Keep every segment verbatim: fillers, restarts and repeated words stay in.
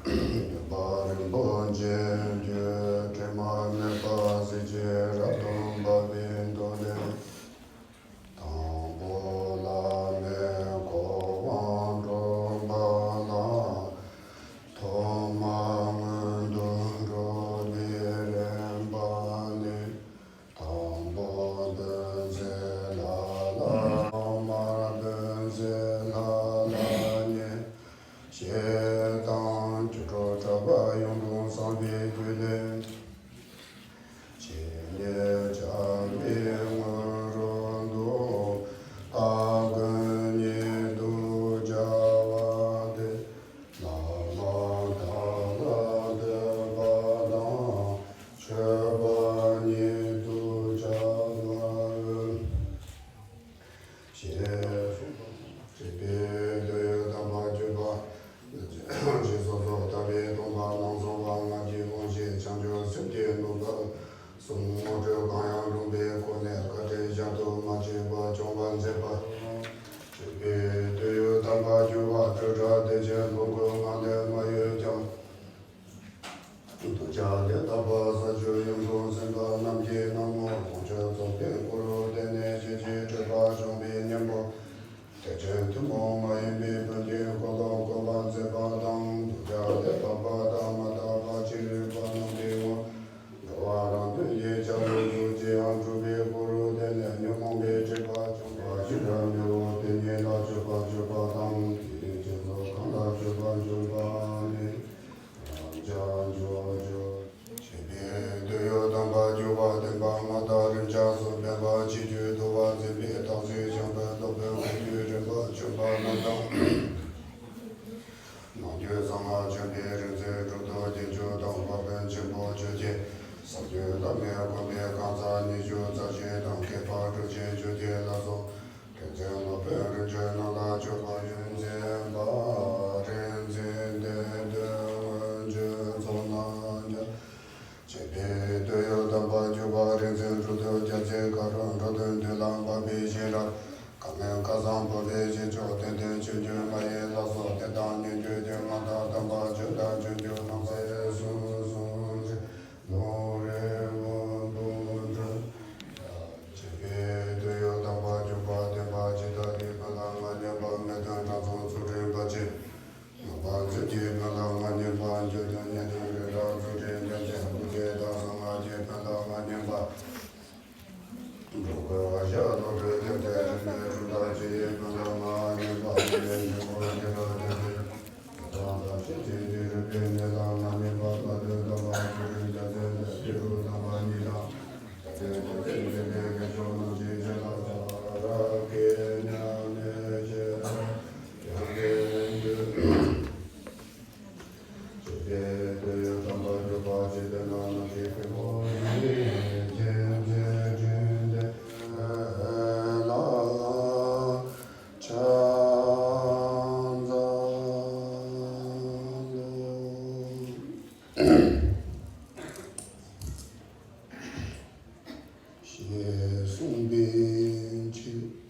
འདུན་པ་རིན་པོ་ཆེ་རྒྱུད་དྲི་མ་མེད་པ་གཟི་བརྗིད་རབ་ཏུ་འབར་བའི་མདོ་ལས། དང་པོ་བླ་མའི་གོ་འཕང་སྒྲུབ་པ་ལ། ཐོག་མ་སྔོན་དུ་འགྲོ་བའི་རིམ་པ་ནི། དང་པོ་བདུན་ཚིགས་ལ་ལ། ཐོག་མར་བདུན་ཚིགས་ལ་ལ་ཉེ། ཞེས་དང་སྒྱུ་འཕྲུལ་དྲ་བ་གཡུང་དྲུང་བསམ་པའི་རྒྱུད་ལས། ཇི་སྙེད་ཆགས་པའི་དངོས་གྲུབ་འདུ། རྟག་ཀུན་ཉིད་དུ་བྱ་བ་སྟེ། བླ་མ་དག་ལ་འདུད་པ་དང་། མཆོད་པ་ཉིད་དུ་བྱ་བར་འོས། ཞེས་གསུངས་པ། བྱེད་པའི་དོན་ཡོད་དམ་པ་བརྒྱུད་པ། ཞེས་སོ་སོར་ཐར་པའི་སྟོང་པ་ལམ་གསུམ་པ་སྔགས་ཀྱི་དབང་བཞི་བྱང་ཆུབ་སེམས་ཀྱི་ནུས་པ་གསུམ་ངོ་སྤྲོད་གང་ཡང་རུང་བའི་སྒོ་ནས་བཀའ་དྲིན་བཞག་ཏུ་མ་བཅུག་པར་སྐྱོང་བར་མཛད་པ། བྱེད་པའི་དོན་ཡོད་དམ་པ་བརྒྱུད་པ་སྤྲོས་བྲལ་བདེ་ཆེན་ཕུང་པོའི་ངང་ལས་མ་གཡོས་ཀྱང་། གདུལ་བྱ་ལས་དག་པ་ས་བཅུ་གཡུང་དྲུང་སེམས་དཔའ་རྣམས་ཀྱིས་ནམ་ལངས་ལོངས་སྤྱོད་རྫོགས་པའི་སྐུ་རུ་བསྟན་ནས་ཞི་བྱེད་སྤྲོས་པ་སྦྱོང་བའི་གཉེན་པོ། ཐེག་ཆེན་ཐུན་མོང་མ་ཡིན་པའི་དོན་གྱི་འཁོར་ལོ་བསྐོར་བར་མཛད་པ་དང་། གདུལ་བྱ་ལས་དག་པ་དང་མ་དག་པ་ཅི་རིགས་པ་རྣམས་ཀྱི་ངོར་འགྲོ་བ་རང་དོན་གྱི་བྱ་བའི་རྒྱུ་ཅི་ཡང་གྲུབ་པའི་སྐུ་རུ་བསྟན་ནས་ཉོན་མོངས་པའི་སྒྲིབ་པ་སྦྱོང་བ་ཅི་འདྲ་འདྲའོ་དེ་ཉིད་ལ་མཆོད་པ་བརྗོད་པ་དང་། དེའི་རྗེས་སུ་གང་ལ་མཆོད་པ་འབུལ་བ་ནི། བྱེད་པའི་དོན་ཡོད་དམ་པ་བརྒྱུད་པ་བསྟན་པ་མངའ་བདག་རིམ་བྱོན་སུ་ཕན་པ་ཆོས་བརྒྱུད་འདུལ་བ་འཛིན་པའི་སྟག་གཟིག་ཞང་བོད་སློབ་དཔོན་དགོངས་བརྒྱུད་རིམ་པ་བྱོན་པ་རྣམས་དང་། ནང་བརྒྱུད་གསང་སྔགས་ཆོས་འཕེལ་རིག་འཛིན་གྲུབ་ཐོབ་རྒྱན་གྱུར་དང་། དཔལ་དཔོན་ཆེན་པོ་ཆོས་རྒྱལ་ཟབ་རྒྱས་བླ་མའི་དགོན་པའི་གང་ཟག་ཉི་ཤུ་རྩ་བཞི་དང་། མཁས་པ་གྲུབ་ཆེན་ཆོས་རྒྱལ་ལ་སོགས། རིག་འཛིན་སློབ་དཔོན་རིམ་བྱོན་རྣམས་ལ་མཆོད་པ་ཡོངས་འཛིན་པ། རིག་འཛིན་བསྟན་འདུས་དབོན་སྤྱོད་ཚོགས་རྣམས་ཀྱང་། བྱེད་པའི་དོན་ཡོད་དམ་པ་བརྒྱུད་པ་རིག་འཛིན་གྲུབ་ཐོབ་རྒྱལ་སྲས་མཁའ་འགྲོ་འགྲོ་དོན་མདུན་ལམ་འབབ་པའི་ཤེས་རབ། ཁམས་མཁས་མཁའ་བཟང་འཕགས་པའི་ཞིང་མཆོག་བསྟན་འཛིན་ཆོས་འབྱུང་མ་ཡིན་ལ་སོགས། བསྟན་དང་སྙན་བརྒྱུད་ཀྱི་མངའ་བདག་དམ་པ་བརྒྱུད་དང་བརྒྱུད་འགྱུར་རྣམས་སྲས་སུ་ཟུང་འབྲེལ་ལུང་རིགས་མངོན་པར་འགྲུབ། བྱེད་པའི་དོན་ཡོད་དམ་པ་བརྒྱུད་པ་བསྟན་པ་ཇི་ལྟ་བའི་དོན་ལ་མ་ཉམས་པ་མི་ལྡན་དྲང་སྲོང་ཚུལ་ཁྲིམས་དཔལ་ཆེན། ངག་དབང་ཆོས་ཀྱི་དོན་ལ་མ་ཉམས་པ་འཇུག་ལྡན་ཉན་ཐོས་རི་རབ་རྫོགས་ཆེན་རྒྱལ་མཚན་ཀུན་མཁྱེན་དང་གསང་སྔགས་ཀྱི་དོན་ལ་མ་ཉམས་པ། འགྲོ་ཀུན་དབང་ཞྭ་སློབ་དཔོན་རྒྱལ་མཚན་དྲི་མེད་གྲུབ་རྟགས་ཆོས་ཀྱི་དོན་ལ་མ་ཉམས་པ། དེ་ལས་འབྱུང་བ་རྒྱལ་སྲས་བསྟན་འཛིན། དང་དང་ཤེས་བྱེད་འདི་རུ་པའི་གནས་ལ་མ་ཉམས་པ། བླ་དོན་དམ་པ་ཆོས་རིན་རྒྱལ་མཚན་ལས་ཕྱི་རུ་དམ་པ་ཉིད་དང་། རྒྱལ་མཚན་རྒྱལ་མཚན་འདི་ལས་རྒྱལ་མཆོག་རྣམས་ཀྱི་རྗེས་ལ་ཆ་ར་གེ་ཉ་ནས་ཆེ་ཡང་དེ་འདུས། ཆོས་ཀྱི་དོན་ཡོད་དམ་པ་བརྒྱུད་པ་ཇི་ལྟར་ན་ནམ་མཁའི་མཁའ་འགྲོ་ཡི་རྒྱལ་མཚན་དྲིན་ལས་ལ་ཕྱག་འཚལ་ལོ། ཞེས་གསུངས་པའི་ཕྱིར།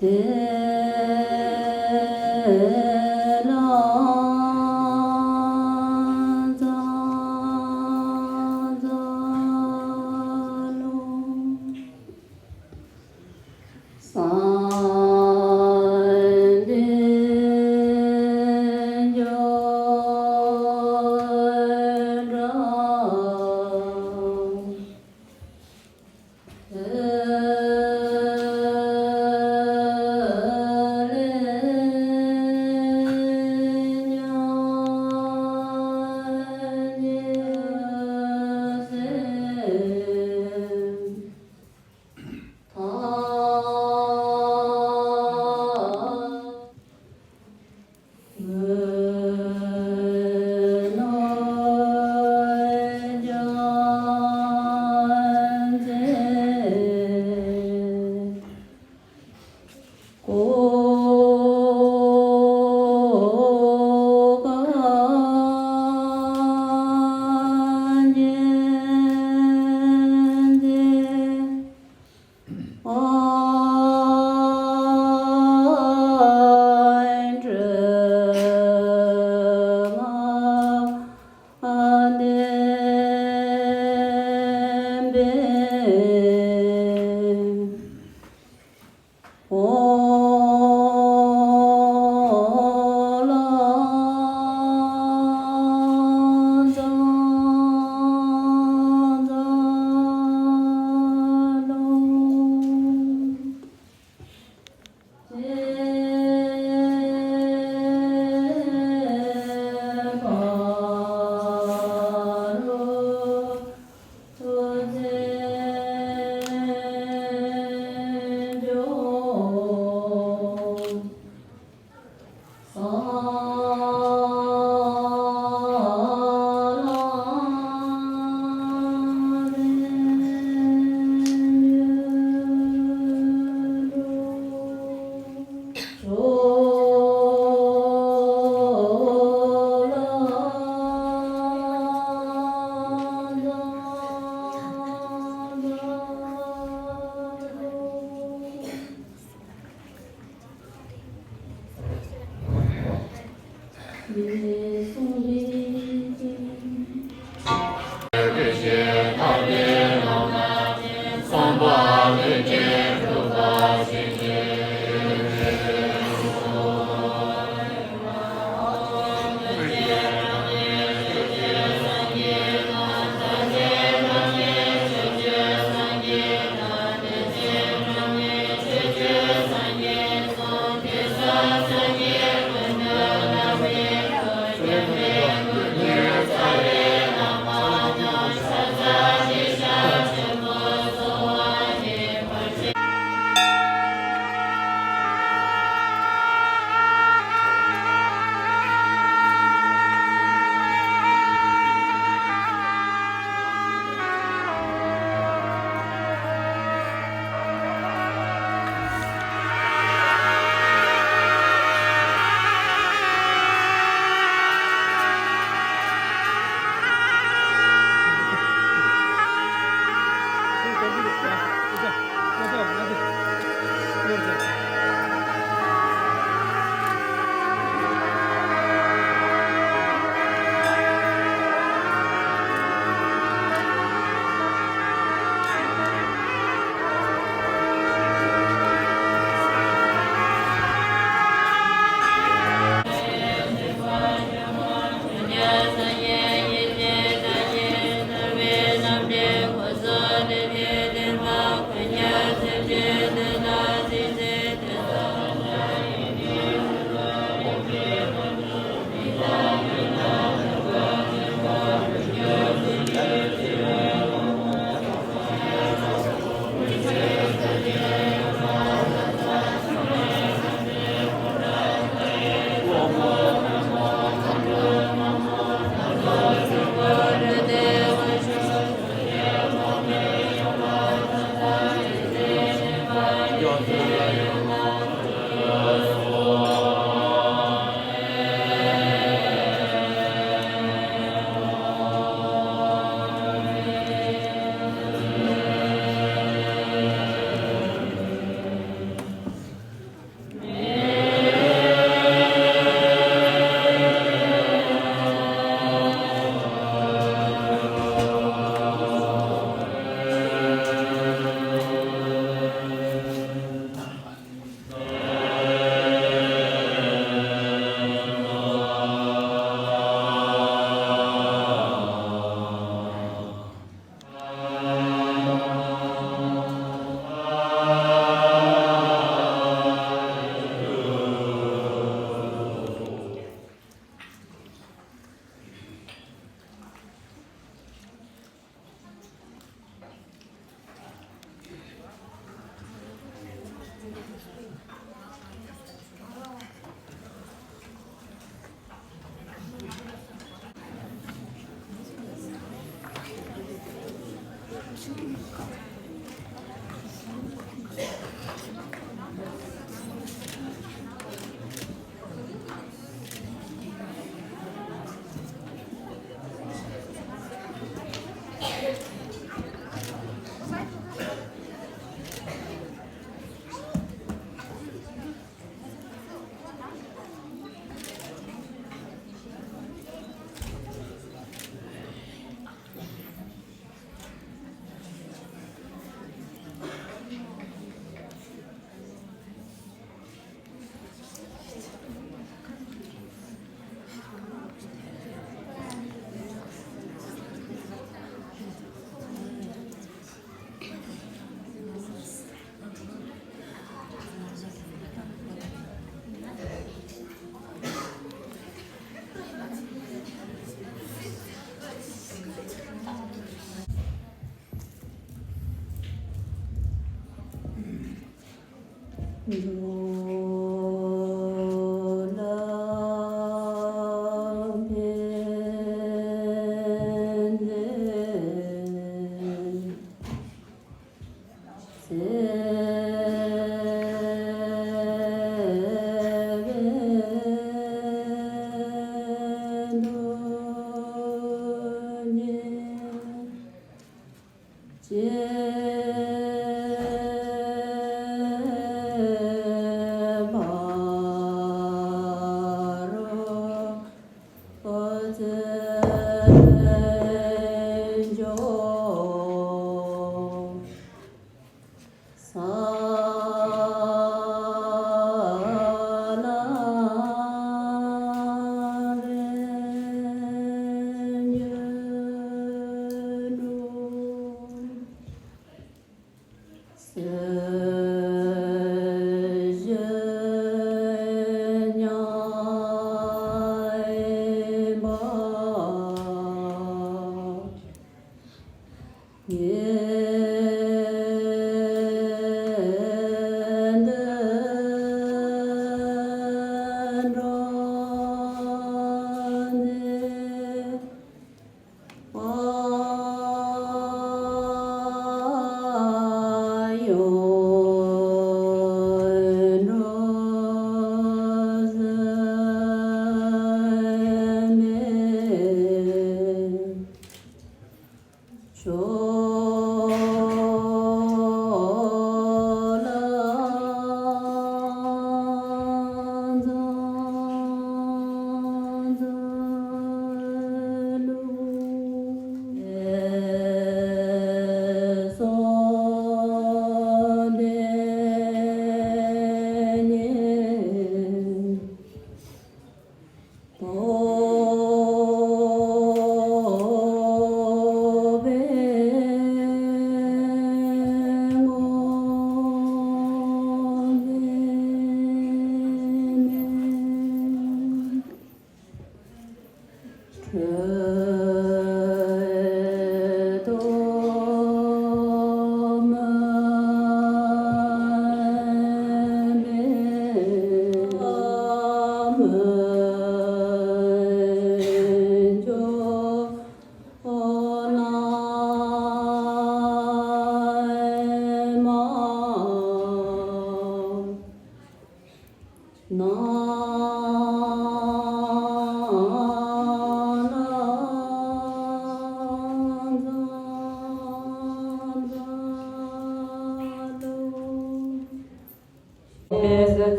དེ་ལ་